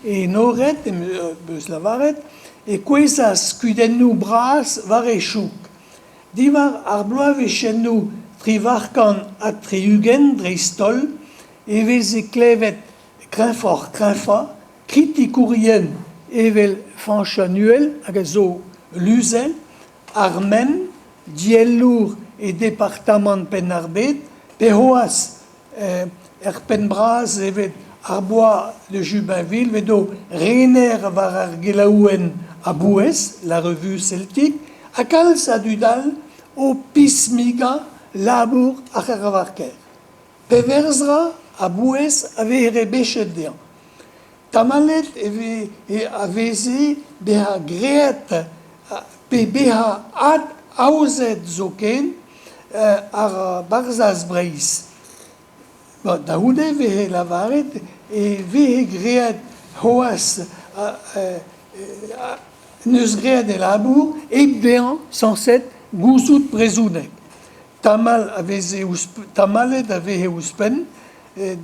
enoret, em eus lavaret, e kouezhas kudennoù bras war e choug. Diwar ar bloavezhennoù 78 dreist-holl e veze klevet kreñvoc'h-kreñvañ kritikourien evel Fañch an Uhel hag a zo Luzel, ar Men, diellour e departamant Penn-ar-Bed, pe c'hoazh er penn-bras evet ar Bois de Jubainville edo rener war ar gelaouenn a-bouez, La Revue Celtique, ha kalz a dud all o pismigañ labour ar c'heravarker. Peverzra a-bouez a veze rebechet dezhañ. Tamallet e a veze bezañ graet pe bezañ adaozet zoken ar Barzhaz Breizh. Da c'houde e veze lavaret e veze graet c'hoazh n'eus graet e labour hep dezhañ sañset gouzout brezhoneg. Tamall a veze tamallet a veze ouzhpenn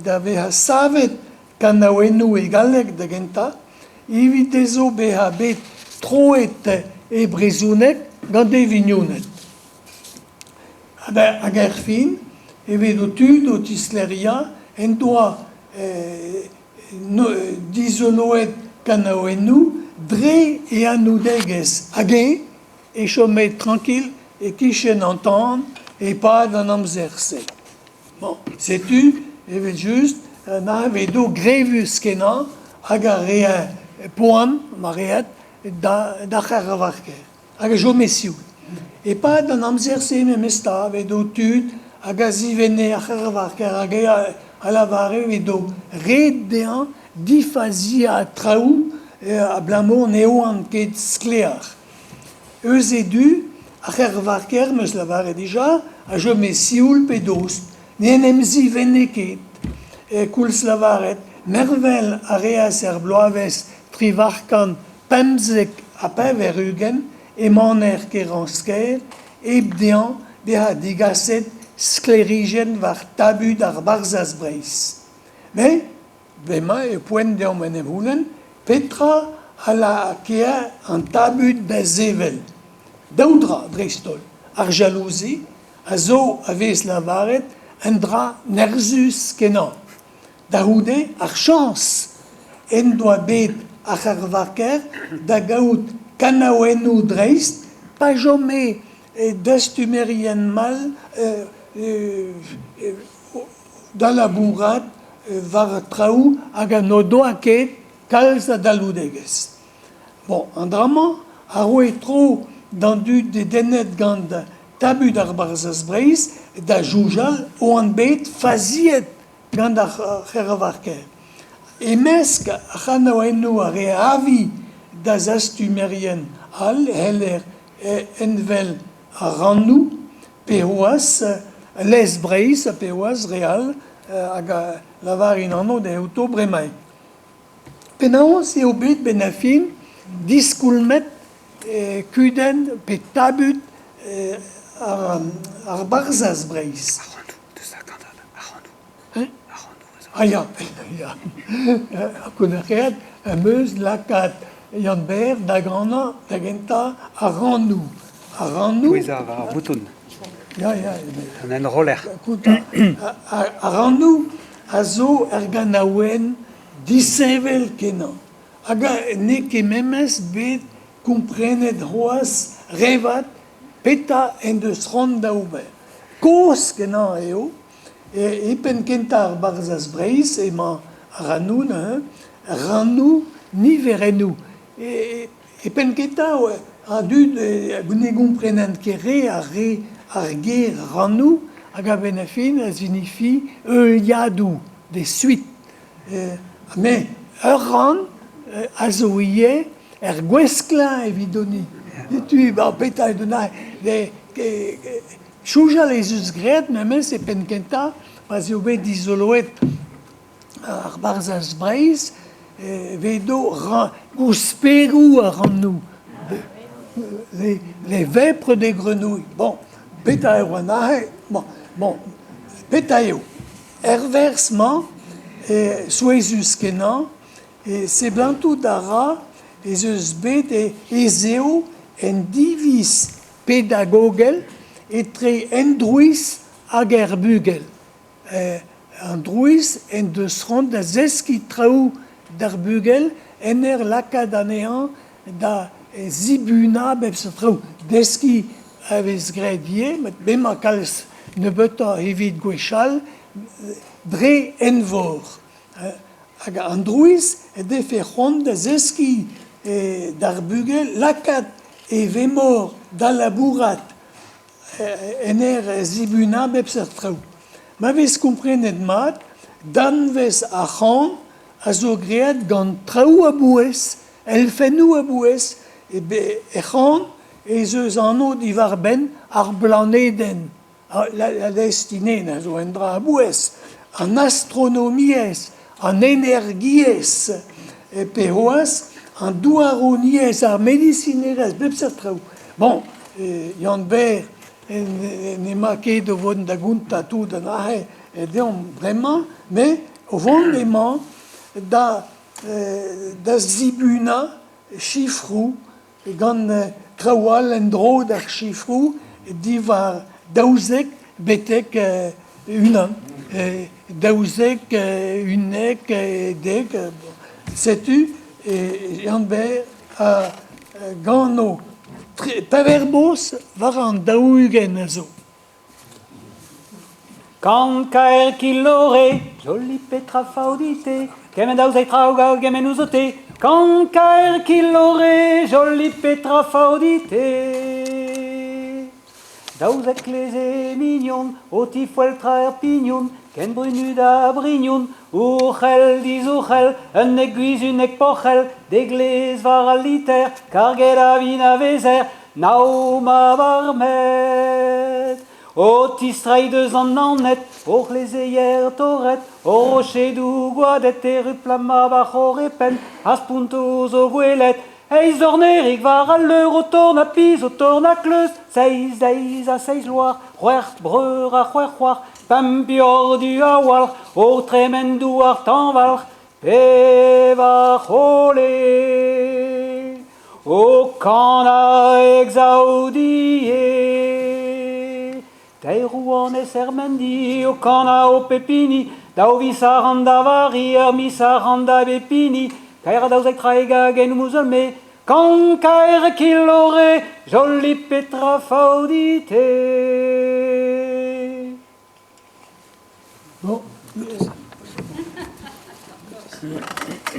da vezañ savet kanaouennoù e galleg da gentañ, evit dezho bezañ bet troet e brezhoneg gant e vignoned. Hag erfin e vezo tud o tisklêriañ en doa dizoloet kanaouennoù dre e anaoudegezh hag eñ e chome trankil e-kichen an tan e-pad an amzer-se. Bon, setu evel-just un arvedoù grevus-kenañ hag a rae poan, ma reed, d'ar c'haravarker. Hag a chome sioul. E-pad an amzer-se memes 'ta edo tud hag a zivenne ar c'haravarker hag a lavare edo ret dezhañ difaziañ traoù abalamour ne oant ket sklaer. Eus e du, ar c'hervarker, 'm eus lavaret dija, a chome sioul pe dost, n'en em zivenne ket. Koulz lavaret, mervel a reas er bloavezh 1895 e maner Keransker hep dezhañ bezañ degaset sklêrijenn war tabut ar Barzhaz Breizh. Met Bremañ eo poent deomp en em c'houlenn petra a lakaer an tabut da sevel. Daou dra dreist-holl, ar jalouzi a zo a vez lavaret un dra nerzhus-kenañ. Da c'houde ar chañs en doa bet ar c'harvaker da gaout kanaouennoù dreist pa chome dastumerien mall da labourat war traoù hag n'o doa ket kalz a dalvoudegezh. Bon, an dra-mañ a roe tro d'an dud dedennet gant tabut ar Barzhaz Breizh da soñjal oant bet faziet gant ar c'heravarker. E-mesk ar c'hanaouennoù a rae avi da zastumerien all e c'heller envel ar rannoù pe c'hoazh Lez Breizh pe c'hoazh re all hag a lavarin anv dezho bremaik. Penaos eo bet 'benn ar fin diskoulmet kudenn pe tabut ar Barzhaz Breizh? Ah ya, ya. Ankounac'haet am eus lakaat Yann-Ber da ganañ da gentañ ar rannoù. Ar rannoù. Pouezañ war ar bouton. Ya, ya. An enroller. Ar rannoù a zo ur ganaouenn disheñvel-kenañ hag n'eo ket memes bet komprenet c'hoazh re vat petra en deus c'hoant da ober. Kozh-kenañ eo. E penn-kentañ ar Barzhaz Breizh emañ ar rannoù neuze, rannoù niverennoù. E penn-kentañ an dud ne gomprenent ket re ar re ar ger rannoù hag a-benn ar fin a sinifi heuliadoù, des suites. Mais ur rann a zo ivez er gwesklañ evidon-ni. Setu petra eo Soñjal ez eus graet memes e penn-kentañ pa'z eo bet dizoloet ar Barzhaz Breizh e vedo gousperoù ar rannoù. Les vêpres des grenouilles. Bon, petra eo an aze? Bon, bon, petra eo? Er werz-mañ, souezhus-kenañ, Seblantout a ra ez eus bet ez eo un diviz pedagogel etre un drouiz hag ar bugel. An drouiz en deus c'hoant da zeskiñ traoù d'ar bugel en ur lakaat anezhañ da zibunañ bep seurt traoù. Deskiñ a vez graet ivez met m'emañ kalz nebeutoc'h evit gwechall dre envor. Hag an drouiz en defe c'hoant da zeskiñ d'ar bugel lakaat e vemor da labourat en ur zibunañ bep seurt traoù. Ma vez komprenet mat, danvez ar c'han a zo graet gant traoù a-bouez, elfennoù a-bouez, er c'han ez eus anv diwar-benn ar blanedenn. La destinée a zo un dra a-bouez, an astronomiezh, an energiezh, pe c'hoazh an douaroniezh, ar medisinerezh, bep seurt traoù. Bon, Yann-Ber n'emañ ket o vont da gontañ tout an aze deomp bremañ, met o vont emañ da da zibunañ sifroù gant traoù all en-dro d'ar sifroù diwar 12 betek unan. 12, 11, 10. Setu Yann-Ber a gano pevar boz war an 40 a zo. Kant kaer kilore, joli petra faot dit-te, kement 12 traoù a gement ouzhote. Kant kaer kilore, joli petra faot dit-te. 12 kleze mignon, o tifoeltrañ er pignon, ken brunut ha brignon, ourc'hell dizourc'hell, 11 gwiz, 11 porc'hell, dek glez war al liter, karget a vin a vezer, nav mab ar med. O tistreiñ deus an Naoned, o c'hlezeier torret, o rochedoù gwadet, erru mab ar c'horre-penn, ha sponto zo gwelet. Eizh dornerig war al leur o tornañ piz, o tornañ kleuz, seizh deiz ha seizh loar, c'hwec'h breur ha c'hwec'h c'hoar, pemp bioc'h du a-walc'h, o tremen douar tañvalc'h, pevar c'hole. O kanañ exaudie. Teir rouanez er Mendi o kanañ o pep hini, daou viz a ran da Vari, ur miz a ran da bep hini, kaer 12 traig hag en ouzon-me, kant kaer kilore, joli petra faot dit-te. Bon.